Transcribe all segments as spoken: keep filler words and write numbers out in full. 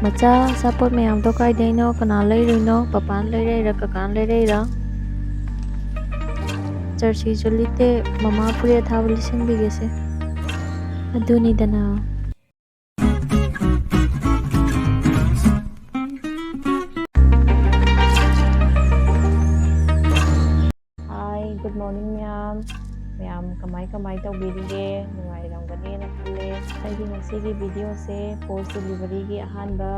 ꯃꯆꯥ, ꯑꯆꯥꯄꯣꯠ ꯃꯌꯥꯝꯗꯣ ꯀꯥꯏꯗꯩꯅꯣ? ꯀꯅꯥ ꯂꯩꯔꯨꯏꯅꯣ? ꯄꯄꯥꯅ ꯂꯩꯔꯛꯏꯔꯥ? ꯀꯀꯥꯅ ꯂꯩꯔꯛꯏꯔꯥ? ꯖꯔꯁꯤꯁꯨ ꯂꯤꯠꯇꯦ꯫ ꯃꯃꯥ ꯐꯨꯔꯤꯠ ꯑꯊꯥꯕ ꯂꯤꯠꯁꯤꯟꯕꯤꯒꯦꯁꯦ꯫ ꯑꯗꯨꯅꯤꯗꯅ꯫ Hi, good morning ꯃꯌꯥꯝ꯫ ꯃꯌꯥꯝ ꯀꯃꯥꯏ ꯀꯃꯥꯏ ꯇꯧꯕꯤꯔꯤꯒꯦ? ꯅꯨꯡꯉꯥꯏꯔꯝꯒꯅꯦꯅ ꯈꯜꯂꯦ꯫ ꯑꯩꯒꯤ ꯉꯁꯤꯒꯤ videoꯁꯦ post deliveryꯒꯤ ꯑꯍꯥꯟꯕ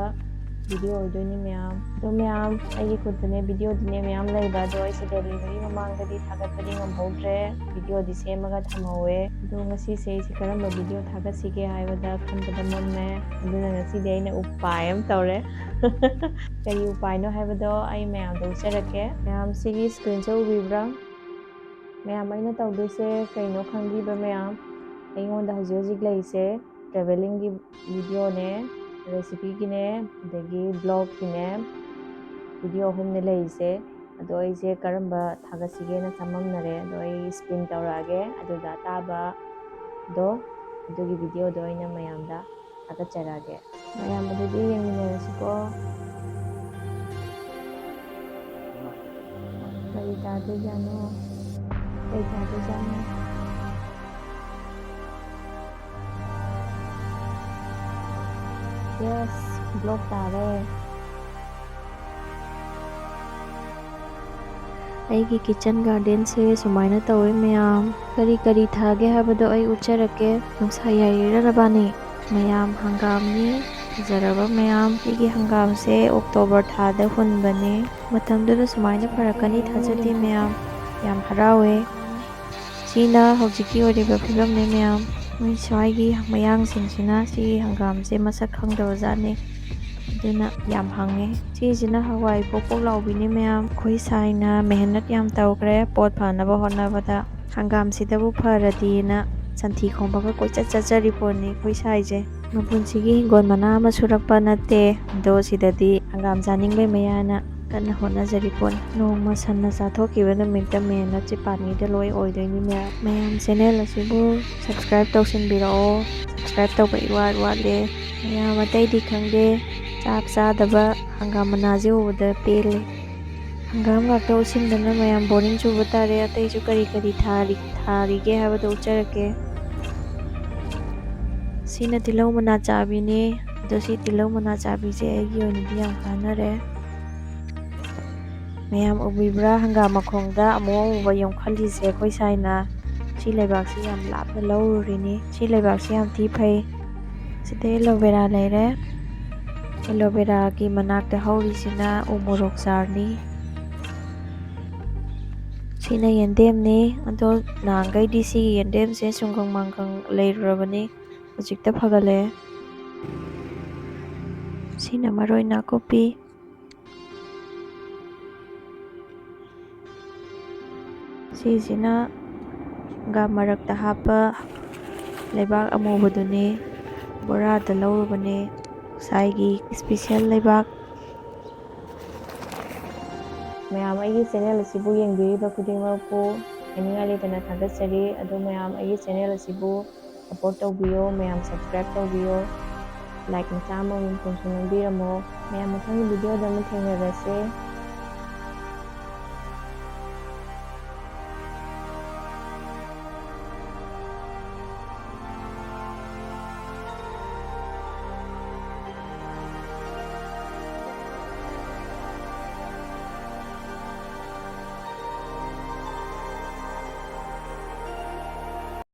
video ꯑꯣꯏꯗꯣꯏꯅꯤ ꯃꯌꯥꯝ꯫ ꯑꯗꯣ ꯃꯌꯥꯝ, ꯑꯩꯒꯤ ꯈꯨꯠꯇꯅꯦ videoꯗꯤꯅꯦ ꯃꯌꯥꯝ ꯂꯩꯕ, ꯑꯗꯣ ꯑꯩꯁꯦ delivery ꯃꯃꯥꯡꯗꯗꯤ ꯊꯥꯒꯠꯄꯗꯤ ꯉꯝꯍꯧꯗ꯭ꯔꯦ꯫ Videoꯗꯤ ꯁꯦꯝꯃꯒ ꯊꯝꯍꯧꯋꯦ꯫ ꯑꯗꯣ ꯉꯁꯤꯁꯦ ꯑꯩꯁꯦ ꯀꯔꯝꯕ video ꯊꯥꯒꯠꯁꯤꯒꯦ ꯍꯥꯏꯕꯗ ꯈꯟꯕꯗ ꯃꯝꯃꯦ꯫ ꯑꯗꯨꯅ ꯉꯁꯤꯗꯤ ꯑꯩꯅ ꯎꯄꯥꯏ ꯑꯃ ꯇꯧꯔꯦ꯫ ꯀꯔꯤ ꯎꯄꯥꯏꯅꯣ ꯍꯥꯏꯕꯗꯣ ꯑꯩ ꯃꯌꯥꯝꯗ ꯎꯠꯆꯔꯛꯀꯦ꯫ ꯃꯌꯥꯝ, ꯁꯤꯒꯤ screenꯁꯦ ꯎꯕꯤꯕ꯭ꯔꯥ? ꯃꯌꯥꯝ, ꯑꯩꯅ ꯇꯧꯗꯣꯏꯁꯦ ꯀꯩꯅꯣ ꯈꯪꯕꯤꯕ꯭ꯔꯥ ꯃꯌꯥꯝ? ꯑꯩꯉꯣꯟꯗ ꯍꯧꯖꯤꯛ ꯍꯧꯖꯤꯛ ꯂꯩꯔꯤꯁꯦ travelingꯒꯤ videoꯅꯦ, recipeꯒꯤꯅꯦ, ꯑꯗꯒꯤ vlogꯀꯤꯅꯦ, video ꯑꯍꯨꯝꯅꯦ ꯂꯩꯔꯤꯁꯦ꯫ ꯑꯗꯣ ꯑꯩꯁꯦ ꯀꯔꯝꯕ ꯊꯥꯒꯠꯁꯤꯒꯦꯅ ꯆꯃꯝꯅꯔꯦ꯫ ꯑꯗꯣ ꯑꯩ screen ꯇꯧꯔꯛꯑꯒꯦ, ꯑꯗꯨꯗ ꯑꯇꯥꯕꯗꯣ, ꯑꯗꯨꯒꯤ videoꯗꯣ ꯑꯩꯅ ꯃꯌꯥꯝꯗ ꯊꯥꯒꯠꯆꯔꯛꯑꯒꯦ꯫ ꯃꯌꯥꯝ ꯑꯗꯨꯗꯤ ꯌꯦꯡꯃꯤꯟꯅꯔꯁꯤꯀꯣ꯫ ꯀꯔꯤ ꯇꯥꯗꯣꯏꯖꯥꯠꯅꯣ? ꯀꯔꯤ ꯇꯥꯗꯣꯏꯖꯥꯠꯅꯣ? Yes, vlog ꯇꯥꯔꯦ꯫ ꯑꯩꯒꯤ kitchen gardenꯁꯦ ꯁꯨꯃꯥꯏꯅ ꯇꯧꯋꯦ ꯃꯌꯥꯝ꯫ ꯀꯔꯤ ꯀꯔꯤ ꯊꯥꯒꯦ ꯍꯥꯏꯕꯗꯣ ꯑꯩ ꯎꯠꯆꯔꯛꯀꯦ꯫ ꯅꯨꯡꯁꯥ ꯌꯥꯏꯔꯤꯔꯥ ꯅꯕꯥꯅꯤ? ꯃꯌꯥꯝ, ꯍꯪꯒꯥꯝꯅꯤ꯫ ꯐꯖꯔꯕ ꯃꯌꯥꯝ꯫ ꯑꯩꯒꯤ ꯍꯪꯒꯥꯝꯁꯦ October ꯊꯥꯗ ꯍꯨꯟꯕꯅꯦ꯫ ꯃꯇꯝꯗꯨꯗ ꯁꯨꯃꯥꯏꯅ ꯐꯔꯛꯀꯅꯤ ꯊꯥꯖꯗꯦ ꯃꯌꯥꯝ꯫ ꯌꯥꯝ ꯍꯔꯥꯎꯋꯦ꯫ ꯁꯤꯅ ꯍꯧꯖꯤꯛꯀꯤ ꯑꯣꯏꯔꯤꯕ ꯐꯤꯕꯝꯅꯦ ꯃꯌꯥꯝ꯫ ꯃꯣꯏ ꯁ꯭ꯋꯥꯏꯒꯤ ꯃꯌꯥꯡꯁꯤꯡꯁꯤꯅ ꯁꯤꯒꯤ ꯍꯪꯒꯥꯝꯁꯦ ꯃꯁꯛ ꯈꯪꯗꯕ ꯖꯥꯠꯅꯤ꯫ ꯑꯗꯨꯅ ꯌꯥꯝ ꯍꯪꯉꯦ꯫ ꯁꯤꯁꯤꯅ ꯍꯋꯥꯏ ꯄꯣꯛ ꯄꯣꯛ ꯂꯥꯎꯕꯤꯅꯦ ꯃꯌꯥꯝ꯫ ꯑꯩꯈꯣꯏ ꯁꯥꯏꯅ ꯃꯦꯍꯅꯠ ꯌꯥꯝ ꯇꯧꯈ꯭ꯔꯦ ꯄꯣꯠ ꯐꯅꯕ ꯍꯣꯠꯅꯕꯗ꯫ ꯍꯪꯒꯥꯝꯁꯤꯗꯕꯨ ꯐꯔꯗꯤꯅ ꯁꯟꯊꯤ ꯈꯣꯝꯕꯒ ꯀꯣꯏꯆꯠ ꯆꯠꯆꯔꯤ ꯄꯣꯠꯅꯤ ꯑꯩꯈꯣꯏ ꯁꯥꯏꯁꯦ꯫ ꯃꯄꯨꯟꯁꯤꯒꯤ ꯍꯤꯡꯒꯣꯜ ꯃꯅꯥ ꯑꯃ ꯁꯨꯔꯛꯄ ꯅꯠꯇꯦ, ꯑꯗꯣ ꯁꯤꯗꯗꯤ ꯍꯪꯒꯥꯝ ꯆꯥꯅꯤꯡꯕꯩ ꯃꯌꯥꯏꯅ ꯀꯟꯅ ꯍꯣꯠꯅꯖꯔꯤ ꯄꯣꯠꯅꯤ꯫ ꯅꯣꯡꯃ ꯁꯟꯅ ꯆꯥꯊꯣꯛꯈꯤꯕ ꯅꯨꯃꯤꯠꯇ ꯃꯦꯍꯅꯠꯁꯦ ꯄꯥꯝꯕꯤꯗ ꯂꯣꯏ ꯑꯣꯏꯗꯣꯏꯅꯤ ꯃꯌꯥꯝ꯫ ꯃꯌꯥꯝ channel ꯑꯁꯤꯕꯨ subscribe ꯇꯧꯁꯤꯟꯕꯤꯔꯛꯑꯣ꯫ Subscribe ꯇꯧꯕ ꯏꯋꯥꯠ ꯋꯥꯠꯂꯦ꯫ ꯃꯌꯥꯝ ꯑꯇꯩꯗꯤ ꯈꯪꯗꯦ, ꯆꯥꯛ ꯆꯥꯗꯕ ꯍꯪꯒꯥꯝ ꯃꯅꯥꯁꯦ ꯎꯕꯗ ꯄꯦꯜꯂꯦ꯫ ꯍꯪꯒꯥꯝ ꯉꯥꯛꯇ ꯎꯠꯁꯤꯟꯗꯅ ꯃꯌꯥꯝ ꯕꯣꯔꯤꯡ ꯆꯨꯕ ꯇꯥꯔꯦ꯫ ꯑꯇꯩꯁꯨ ꯀꯔꯤ ꯀꯔꯤ ꯊꯥꯔꯤ-, ꯊꯥꯔꯤꯒꯦ ꯍꯥꯏꯕꯗꯣ ꯎꯠꯆꯔꯛꯀꯦ꯫ ꯁꯤꯅ ꯇꯤꯜꯍꯧ ꯃꯅꯥ ꯆꯥꯕꯤꯅꯤ꯫ ꯑꯗꯣ ꯁꯤ ꯇꯤꯜꯍꯧ ꯃꯅꯥ ꯆꯥꯕꯤꯁꯦ ꯑꯩꯒꯤ ꯑꯣꯏꯅꯗꯤ ꯌꯥꯝ ꯀꯥꯟꯅꯔꯦ꯫ ꯃꯌꯥꯝ ꯎꯕꯤꯕ꯭ꯔꯥ? ꯍꯪꯒꯥꯝ ꯃꯈꯣꯡꯗ ꯑꯃꯨ ꯑꯃꯨꯕ ꯌꯣꯝꯈꯠꯂꯤꯁꯦ ꯑꯩꯈꯣꯏ ꯁꯥꯏꯅ꯫ ꯁꯤ ꯂꯩꯕꯥꯛꯁꯤ ꯌꯥꯝ ꯂꯥꯞꯅ ꯂꯧꯔꯨꯔꯤꯅꯤ꯫ ꯁꯤ ꯂꯩꯕꯥꯛꯁꯤ ꯌꯥꯝ ꯊꯤ ꯐꯩ꯫ ꯁꯤꯗ ꯑꯦꯂꯣꯕꯦꯔꯥ ꯂꯩꯔꯦ꯫ ꯑꯦꯂꯣꯕꯦꯔꯥꯒꯤ ꯃꯅꯥꯛꯇ ꯍꯧꯔꯤꯁꯤꯅ ꯎ ꯃꯣꯔꯣꯛ ꯆꯥꯔꯅꯤ꯫ ꯁꯤꯅ ꯌꯦꯟꯗꯦꯝꯅꯤ꯫ ꯑꯗꯣ ꯅꯍꯥꯟꯈꯩꯗꯤ ꯁꯤꯒꯤ ꯌꯦꯟꯗꯦꯝꯁꯦ ꯁꯨꯡꯒꯪ ꯃꯥꯡꯒꯪ ꯂꯩꯔꯨꯔꯕꯅꯤ꯫ ꯍꯧꯖꯤꯛꯇ ꯐꯒꯠꯂꯛꯑꯦ꯫ ꯁꯤꯅ ꯃꯔꯣꯏ ꯅꯥꯀꯨꯞꯄꯤ꯫ ꯁꯤꯁꯤꯅ ꯍꯪꯒꯥꯝ ꯃꯔꯛꯇ ꯍꯥꯞꯄ ꯂꯩꯕꯥꯛ ꯑꯃꯨꯕꯗꯨꯅꯤ꯫ ꯕꯣꯔꯥꯗ ꯂꯧꯔꯨꯕꯅꯦ꯫ ꯉꯁꯥꯏꯒꯤ special ꯂꯩꯕꯥꯛ꯫ ꯃꯌꯥꯝ ꯑꯩꯒꯤ channel ꯑꯁꯤꯕꯨ ꯌꯦꯡꯕꯤꯔꯤꯕ ꯈꯨꯗꯤꯡꯃꯛꯄꯨ ꯍꯥꯏꯅꯤꯡꯉꯥꯏ ꯂꯩꯇꯅ ꯊꯥꯒꯠꯆꯔꯤ꯫ ꯑꯗꯣ ꯃꯌꯥꯝ ꯑꯩꯒꯤ channel ꯑꯁꯤꯕꯨ support ꯇꯧꯕꯤꯌꯣ, ꯃꯌꯥꯝ subscribe ꯇꯧꯕꯤꯌꯣ, like ꯃꯆꯥ ꯑꯃꯃꯝꯇꯪꯁꯨ ꯅꯝꯕꯤꯔꯝꯃꯣ꯫ ꯃꯌꯥꯝ ꯃꯊꯪꯒꯤ video ꯗ ꯑꯃꯨꯛ ꯊꯦꯡꯅꯔꯁꯦ꯫